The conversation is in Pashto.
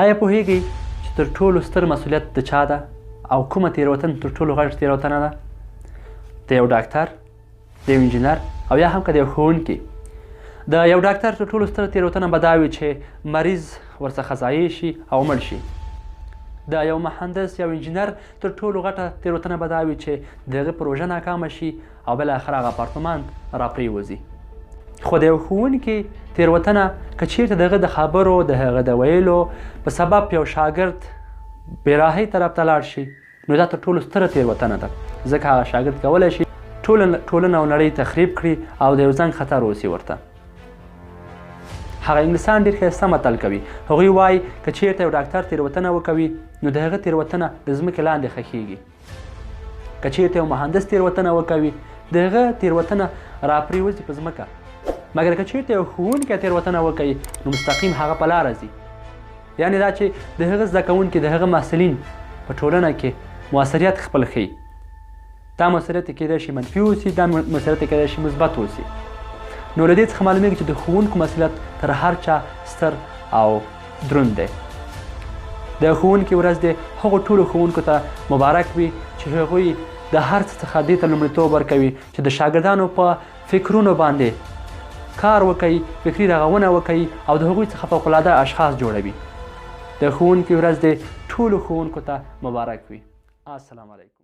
آیا پوهیږئ چې تر ټولو ستر مسولیت د چا ده او کومه تیروتنه تر ټولو غټه تیروتنه ده؟ د یو ډاکتر، د یو انجینر او یا هم که د یو ښوونکي. د یو ډاکتر تر ټولو ستره تیروتنه به دا وي چې مریض ورڅخه ضایع شي او مړ شي. د یو مهندس یا انجینر تر ټولو غټه تیروتنه به دا وي چې د هغه پروژه ناکامه شي او بالاخره هغه اپارتمان راپریوځي. خو د یو ښوونکي تیروتنه که چیرته د هغه د خبرو، د هغه د ویلو په سبب یو شاګرد بېراهۍ طرف ته لاړ شي، نو دا تر ټولو ستره تیروتنه ده، ځکه هغه شاګرد کولی شي ټولنه او نړۍ تخریب کړي او د یو زنګ خطر اوسي ورته. هغه انګلیسان ډېر ښایسته متل کوي، هغوی وایي که چیرته یو ډاکتر تیروتنه وکوي نو د هغه تیروتنه د ځمکې لاندې خښیږي. که چیرته یو مهندس تیروتنه وکوي د هغه تیروتنه راپریوځي په ځمکه، مګر که چیرته یو ښوونکی تیروتنه وکوي نو مستقیم هغه په لاره ځي. یعنې دا چې د هغه زده کوونکي، د هغه محصلین په ټولنه کې موثریت خپل ښیي. دا موثریت کېدای شي منفي اوسي، دا موثریت کېدای شي مثبت اوسي. نو له دې څخه معلومیږي چې د ښوونکو مسؤلیت تر هر چا ستر او دروند دی. د ښوونکي ورځ دې هغو ټولو ښوونکو ته مبارک وي چې هغوی د هر څه څخه دې ته لومړیتوب ورکوي چې د شاګردانو په فکرونو باندې کار وکوي، فکري رغونه وکوي او د هغوی څخه فوقالعاده اشخاص جوړوي. د ښوونکي ورځ دې ټولو ښوونکو ته مبارک وي. السلام علیکم.